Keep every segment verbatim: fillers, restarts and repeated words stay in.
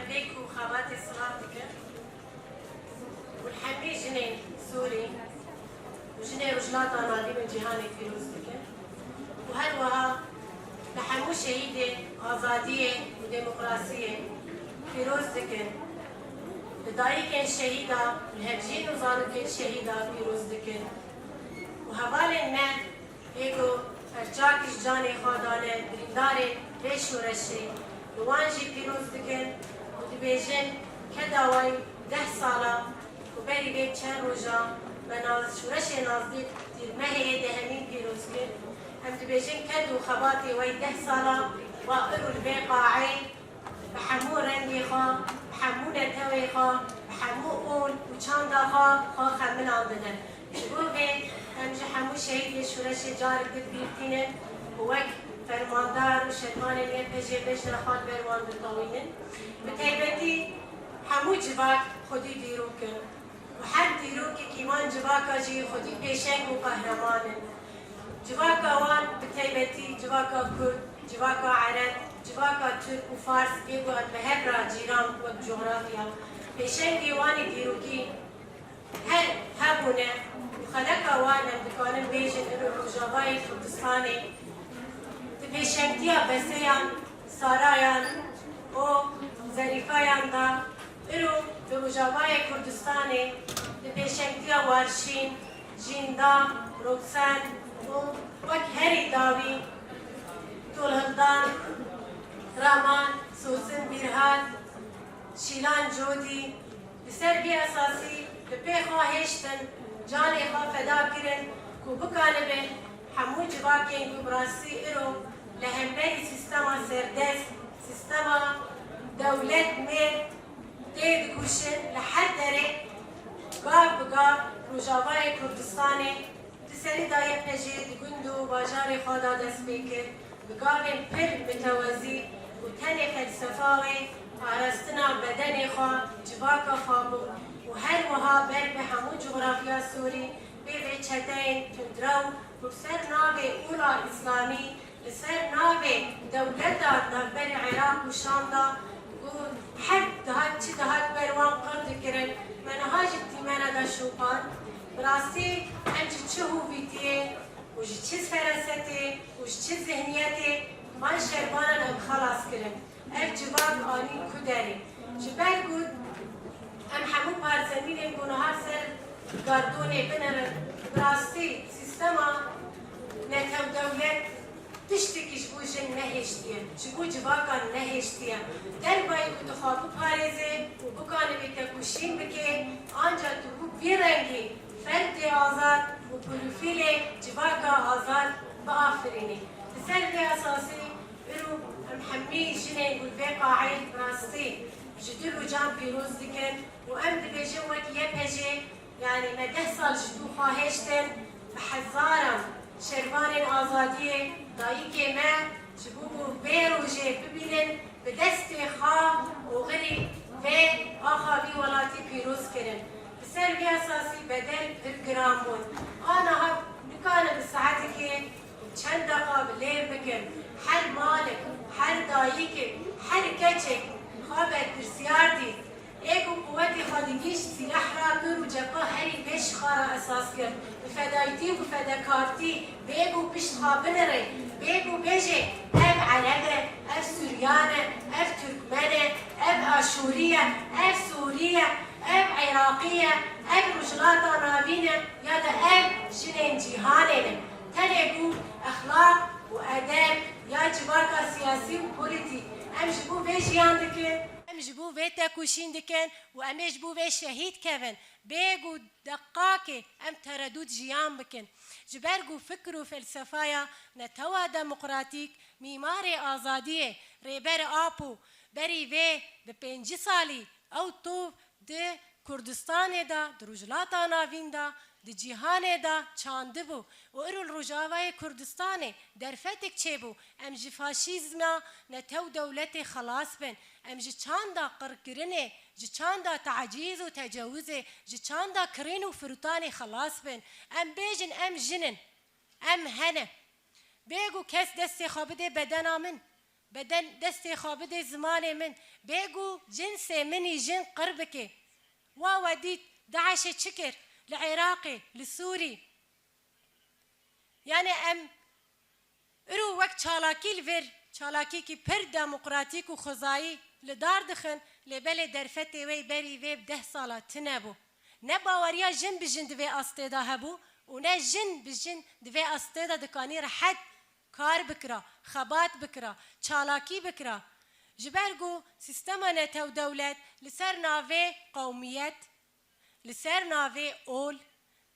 Vê ku xebatê silav dikin û li hemî jinên Sûrî û jinên Rojhilata Navîn û cîhanê pîroz dikin û her wiha li hemû şehîdê azadiyê û demokrasiyê pîroz dikin. Li dayikên şehîda, li hevjîn û zarokên şehîda pîroz dikin û hevalên me ê ku her çar ji canê xwe dane birîndarên vê şoreşê, li wan jî pîroz dikin û dibêjin keda wey deh sala ku berî vê çend roja me naz-, şoreşê nazdî tîrmehê yê dehemîn pîroz kir. Em dibêjin ked û xebatê wey deh sala wa îro li vê qaê bi hemû rengê xwe, bi hemû netewê xwe, bi hemû ol û çanda xwe, xwe xemilandine. Ji bo vê em ji hemû şehîdê şoreşê carek din bîr tînin û wek fermandar û şervanên Y P J bejna xwe li ber wan ditewînin. Bi taybetî hemû civak xwedî dîrok in û her dîrokekî wan civaka jî xwedî pêşeng û qehreman in. Civaka wan bi taybetî civaka Kurd, civaka Ereb, civaka Tirk û Fars ê ku em bi hev re cîran wek cografya, pêşengê wan ê dîrokî her hebûne û xeleka wan em dikarin bêjin îro Rojavayê Kurdistanê di pêşengtiya beseyan, sarayan û zerîfayan de îro di Rojavayê Kurdistanê di pêşengtiya Warşîn, Jînda, Roksen û wek herî dawî Tolhildan, Raman, Sosin Bîrhat, Şîlan Codî, Li ser vî esasî bi pê xwe hêştin, canê xwe feda kirin ku bikanibin hemû civakên ku bi rastî îro li hemberî sîstema serdest, sîstema dewlet mêr tê dikuşin, li her derê gav bi gav Rojavayê Kurdistanê Di serî de Y P J di gund û bajarê xwe de dest pê kir, bi gavên pir mitewezî û tenê felsefa wê parastina bedenê xwe, civaka xwe bû û her wiha ber bi hemû cografya Sûrî pê vê çeteyên tundrew ku ser navê Ûla Îslamî Li ser navê dewleta navberê Iraq û Şam de ku her dihat çi dihat ber wan qir dikirin, me niha jî tîmene de şopand. Bi rastî em ji çi hovîtiyê û ji çi ferasetê û ji çi zihniyetê van şervanan em xelas kirin? Ev civak anîn ku derê? Ji ber ku em hemû parzemînên ku niha ser gardonê binirin, bi rastî sîstema netewdewlet tiştekî ji bo jin nehêştiye, ji bo civakan nehêştiye. Dervayî ku dixwe biparêzê û bikane vê tekoşîn bike, anca tu bi vî rengî ferdê azad û profîlê civaka azad biafirînî. Li ser vê esasî îro em hemî jinên ku li vê qaê bi rastî ji dil û can pîroz dikin û em dibêjin wek Y P J, yanî me deh sal ji dû xwe hêştin, bi hezaran şervanên azadiyê dayikê me ji bo ku vê rojê bibînin, bi destê xwe oxirî vê axa vî welatî pîroz kirin. Bi ser vê esasî bedel pir giran bûn. Aniha nikarin bi saetekê û çend deqa bi lêv bikin. Her malik, her dayikek, her keçek xwe berpirsyar dît. Ê ku quwetê xwe digihîşt sîleh rakir û cepha herî pêş xwe re esas kir. Bi fedayîtî û bi fedekartî bê ku pişt xwe binirê, bê ku bêjê ev Ereb e, ev Suryan e, ev Tirkmen e, ev Aşûrî ye, ev Sûrî ye, ev Iraqî ye, ev Rojhilata Navîn e ya da ev jinên cîhanê ne. Tenê ku exlaq û edeb ya civaka siyasî û polîtîk em ji bo vê jiyan dikin. Em ji bo vê tekoşîn dikin û em ê ji bo vê şehîd kevin. Bê ku deqakê em teredût jiyan bikin. Ji ber ku fikr û felsefaya netewa demokratîk, mîmarê azadiyê, Rêber Apo, berî vê bi pêncî salî ew tov di Kurdistanê de, di Rojhilata Navîn de, di cîhanê de çandibû û îro li Rojavayê Kurdistanê derfetek çêbû. Em ji faşîzma netew dewletê xelas bin. Em ji çanda qirkirinê, ji çanda tacîz û tecawizê, ji çanda kirîn û firutanê xelas bin. Em bêjin, em jin in. Em hene. Bê ku kes destê xwe bidê bedena min. Beden destê xwe bidê zimanê min. Bêgu cinsê min î jin qir bike. Wa we dît DAIŞê çi kir? Li Iraqê, li Sûrî. Yani em îro wek çalakî li vir, çalakîkî pir demokratîk û xwezayî li dar dixin, lê belê derfetê wê berî vê bi deh sala tune bû. Ne baweriya jin bi jin di vê astê de hebû û ne jin bi jin di vê astê de dikanî rehet kar bikira, xebat bikira, çalakî bikira. Ji ber ku sîstema netewdewlet li ser navê qewmiyet, li ser navê ol,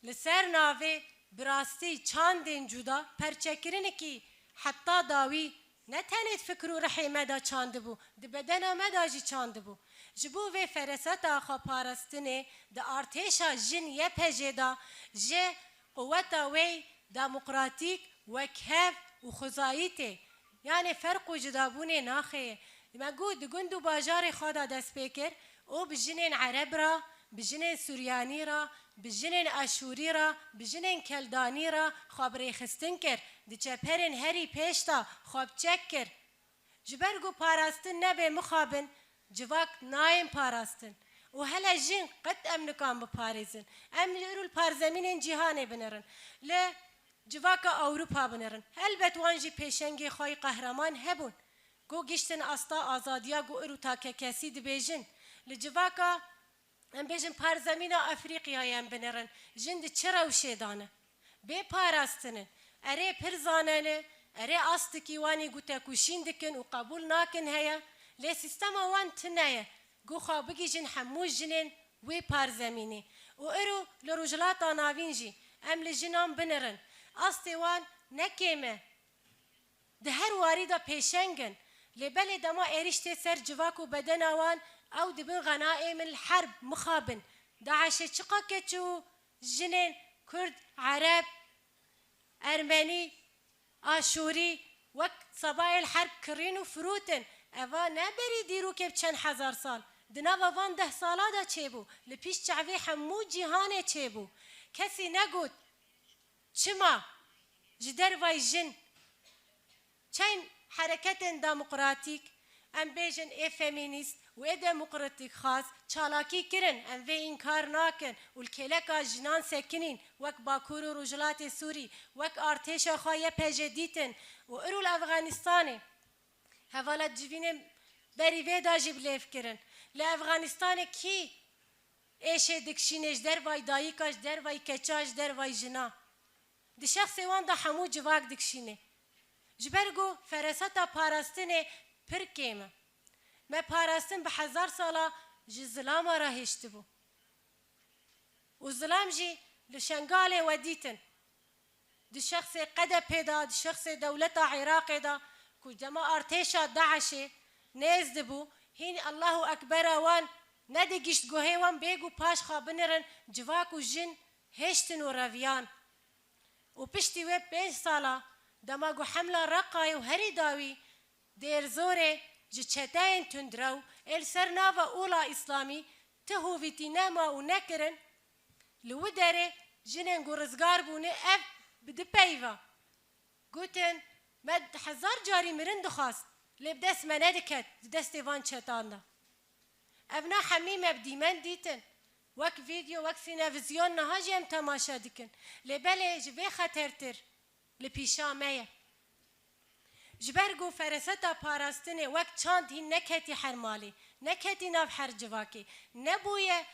li ser navê bi rastî çandên cuda perçekirinekî heta dawî ne tenê di fikir û rihê me de çandibû, di bedena me de jî çandibû. Ji bo vê fereseta xweparastinê di artêşa jin Y P J de ji quweta wê demokratîk, wekhev û xwezayî tê. Yanê ferq û cudabûnê naxeyê. Me got di gund û bajarê xwe de dest pê kir û bi jinên Ereb re, bi jinên Suryanî re, bi jinên Aşûrî re, bi jinên Keldanî re xwe bi rêxistin kir. Di çeperên herî pêş de xwe bi çek kir. Ji ber ku parastin nebe mixabin, civak nayên parastin. Û hele jin qet em nikan biparêzin. Em li îro li parzemînên cîhanê binirin. Li civaka Ewropa binirin. Helbet wan jî pêşengê xwe yî qehreman hebûn. Ku giştin asta azadiya ku îro takekesî dibêjin. Li civaka, em bêjin, parzemîna Efrîqyayê em binirin. Jin di çi rewşê de ne? Bê parastin in. Erê pir zane ne, erê astikî wan î ku tekûşîn dikin û qebûl nakin heye. Lê sîstema wan tune ye. Ku xwe bigihîjin hemû jinên wê parzemînê. Û îro li Rojhilata Navîn jî em li jinan binirin. Astê wan ne kêm e. Di her warî de pêşeng in. Lê belê dema êrîş tê ser civak û bedena wan, ew dibin xenaê min li herb, mixabin. DAIŞê çiqa keç û jinên Kurd, Ereb, Ermenî, Aşûrî wek sebayê li herb kirîn û firûtin. Eva ne berî dîrokê bi çend hezar sal. Di nava van deh sala de çêbû. Li pîş çavê hemû cîhanê çêbû. Kesî negot, çima ji dervayî jin çend hereketên demokratîk, em bêjin ê femînîst û ê demokratîkxwaz çalakî kirin, em vê înkar nakin û li kêleka jinan sekinîn, wek Bakur û Rojhilatê Sûrî, wek artêşa xwe Y P J dîtin û îro li Efxanistanê, hevala civînên berî vê de jî bi lêv kirin. Li Efxanistanê kî êşê dikişînê ji dervayî dayika, ji dervayî keça, ji dervayî jina? Di şexsê wan de hemû civak dikişîne. Ji ber ku fereseta parastinê pir kêm e. Me parastin bi hezar sala ji zilama re hêştibû. Û zilam jî li Şengalê we dîtin. Di şexsê K D P'ê de, di şexsê dewleta Iraqê de ku dema artêşa DAIŞê nêz dibû, hîn Allahu Ekbera wan nedigihîşt guhê wan bê ku paş xwe binirin, civak û jin hêştin û reviyan. Û piştî wê pênc sala dema ku hemla Reqayê û herî dawî Dêrzorê ji çeteyên tundrew ê li ser nava ola Îslamî ti hovîtî nema û nekirin, li wî derê jinên ku rizgar bûne ev bi du peyva. Gotin, me hezar carî mirin dixwast, lê bi dest me nediket di destê van çetan de. Evna hemî me bi dîmen dîtin. Wek vîdeo, wek sînevizyon niha jî em temaşe dikin. Lê belê ji vê xetertir li pîşa me ye. Ji ber ku fereseta parastinê wek çand hîn neketî her malê, neketî nav her civakê, nebûye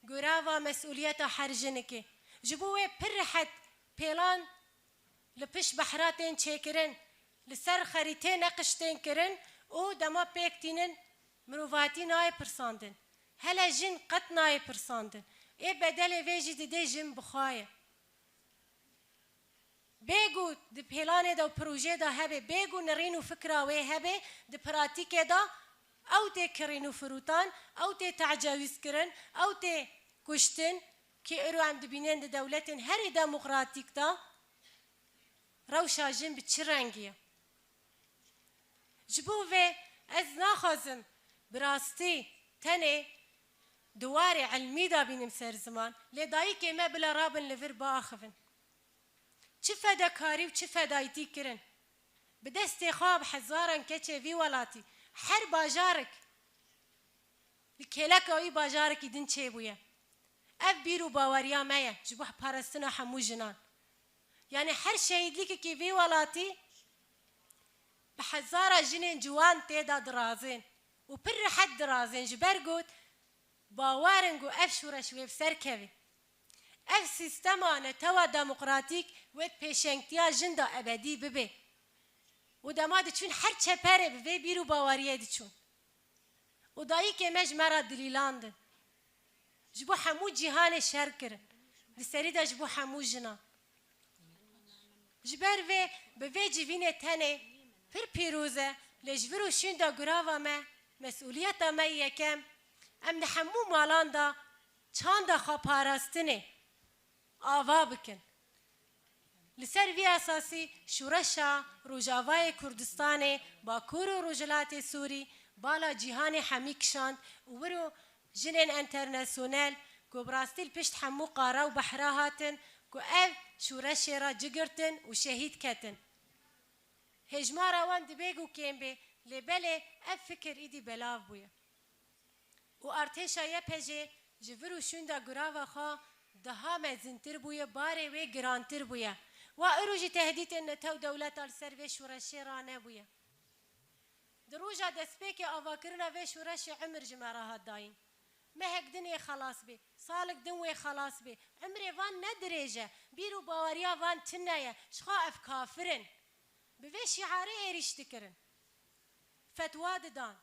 gurava mesûliyeta her jinikê. Ji bo wê pir rehet pêlan li pişt behra tên çêkirin, li ser xerîtê neqş tên kirin û dema pêk tînin mirovatî nayê pirsandin. Hele jin qet nayê pirsandin. Ê bedelê vê jî didê jin bi xwe ye. Bê ku di pêlanê de û projeyê de hebe, bê ku nirîn û fikra wê hebe, di pratîkê de ew tê kirîn û firûtan, ew tê tecawîz kirin, ew tê kuştin, kî îro em dibînin di dewletên herî demokratîk de rewşa jin bi çi rengî ye? Ji bo vê ez naxwazim bi rastî tenê di warê ilmî de bînim ser ziman, lê dayikê me bila rabin li vir biaxivin. Çi fedekarî û çi fedayîtî kirin. Bi destê xwe, bi hezaran keçê vî welatî, her bajarik li kêleka wî bajarekî din çêbûye. Ev bîr û baweriya me ye ji bo parastina hemû jinan. Yanî her şehîdlîkekî vî welatî bi hezara jinên ciwan tê de dirazên û pir rehet dirazên, ji ber got, bawer in ku ev şoreş wê bi ser kevê. Ev sîstema netewa demokratîk wê di pêşengtiya jin de ebedî bibe. Û dema diçûn her çeperê bi vê bîr û baweriyê diçûn. Û dayikê me ji me re dilîlandin. Ji bo hemû cîhanê şer kirin. Li serî de ji bo hemû jinan. Ji ber vê, bi vê civînê tenê pir pîroz e, lê ji vir û şûnda gurava me, mesûliyeta me yê yekem, em di hemû malan de çanda xwe parastinê ava bikin. Li ser vî esasî şoreşa Rojavayê Kurdistanê, Bakur û Rojhilatê Sûrî bala cîhanê hemî kişand û wiro jinên enternasyonel ku bi rastî li pişt hemû qara û behra hatin ku ev şoreşê re ci girtin û şehîd ketin. Hêjmara wan dibê ku kêm bê, lê belê ev fikir îdî belav bûye. Û artêşa Y P G ji vir û şûnda gurava xwe daha mezintir bûye, barê wê girantir bûye. Wa îro jî tehdîtên netew dewleta li ser vê şoreşê ranebûye. Di roja destpêkê avakirina vê şoreşê emir ji me re hat dayîn. Mehek din ê xelas bê, salik din wê xelas bê. Emrê van ne dirêj e, bîr û baweriya van tune ye, ji xwe ev kafir in. Bi vê şiarê êrîş dikirin. Fetwa didan.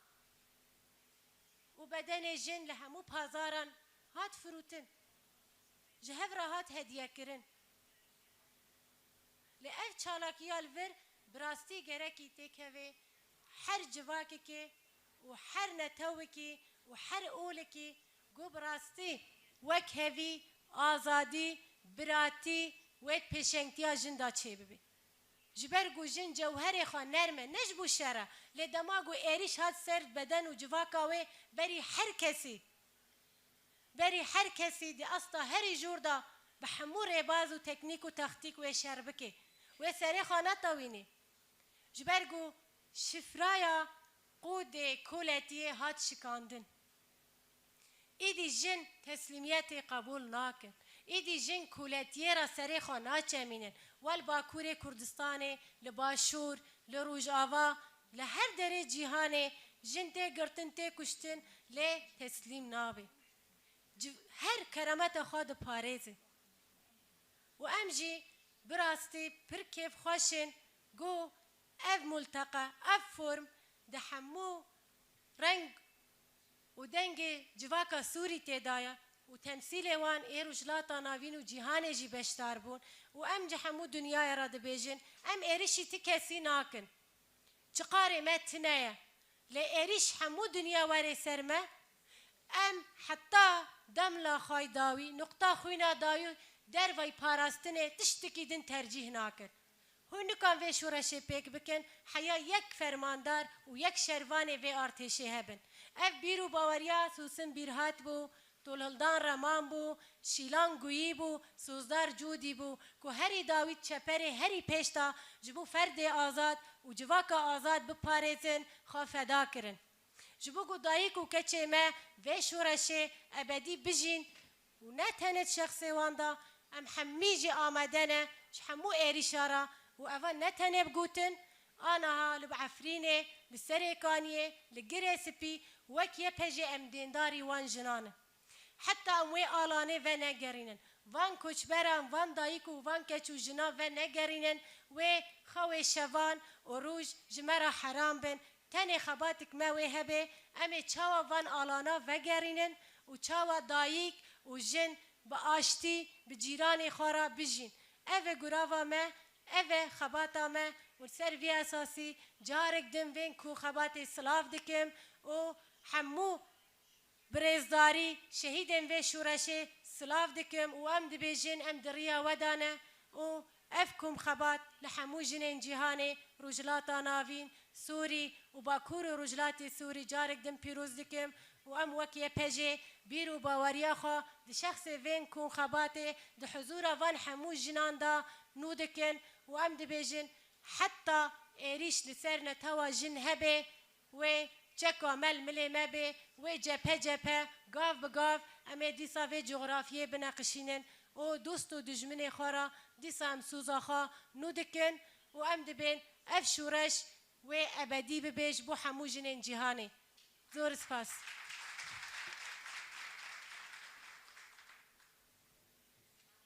Û bedenê jin li hemû pazaran hat firûtin. Ji hev re hat hediyekirin. Lê ev çalakiya li vir bi rastî gerekî têkevê her civakekê û her netewekî û her olekî ku bi rastî wek hevî, azadî, biratî wê di pêşengtiya jin de çêbibe. Ji ber ku jin cewherê xwe nerm e, ne ji bo şer e, lê dema ku êrîş hat ser beden û civaka wê, berî her kesî, berî her kesî di asta herî jor de bi hemû rêbaz û teknîk û taktîk wê şer bike. Wê serê xwe netewînê. Ji ber ku şifraya qûdê koletiyê hat şikandin. Îdî jin teslîmiyetê qebûl nakin. Îdî jin koletiyê re serê xwe naçemînin. Wa li Bakurê Kurdistanê, li Başûr, li Rojava, li her derê cîhanê jin tê girtin, tê kuştin, lê teslîm nabe. Civ-, her keremeta xwe diparêzin. Û em jî bi rastî pir kêfxweş in ku ev multeqa, ev form di hemû reng û dengê civaka Sûrî tê de ye û temsîlê wan ê Rojhilata Navîn û cîhanê jî beşdar bûn û em ji hemû dinyayê re dibêjin, em êrişî ti kesî nakin. Çiqarê me tune ye. Lê êrîş hemû dinya were ser me, em heta demla xwe yê dawî, nuqta xwîna dawî dervayî parastinê tiştekî din tercîh nakin. Hûn nikan vê şoreşê pêk bikin, heya yek fermandar û yek şervanê vê artêşê hebin. Ev bîr û baweriya Sûsin Bîrhat bû, Tolhildan Reman bû, Şîlan Guyî bû, Sozdar Cûdî bû ku herî dawî çeperê herî pêş de ji bo ferdê azad û civaka azad biparêzin, xwe feda kirin. Ji bo ku dayik û keçê me vê şoreşê ebedî bijîn û ne tenê di şexsê wan de, em hemî jî amade ne ji hemû êrîşa re û eva ne tenê bi gotin, aniha li bi Efrînê, li Serêkaniyê, li Girê Spî wek Y P G em dêndarî wan jinan in. Heta em wê alanê venegerînin. Van koçberan, van dayik û van keç û jinan venegerînin, wê xewê şevan û roj ji me re heram bin. Tenê xebatik me wê hebe, em ê çawa van alana vegerînin û çawa dayik û jin bi aştî bi cîranê xwe re bijîn. Ev e gurava me, ev e xebata me û li ser vî esasî carek din vên ku xebatê silav dikim û hemû bi rêzdarî şehîdên vê şoreşê silav dikim û em dibêjin em di riya we de ne û ev komxebat li hemû jinên cîhanê, Rojhilata Navîn, Sûrî û Bakur û Rojhilatê Sûrî carek din pîroz dikim û em wek Y P G bîr û baweriya xwe di şexsê vên komxebatê di huzûra van hemû jinan de nû dikin û em dibêjin heta êrîş li ser netewa jin hebe, wê çeka me li milê me bê, wê cephe cephe, gav bi gav em ê dîsa vê cografiyê bineqişînin û dost û dijminê xwe re dîsa em soza xwe nû dikin û em dibên ev şoreş wê ebedî bibe ji bo hemû jinên cîhanê. Zor spas.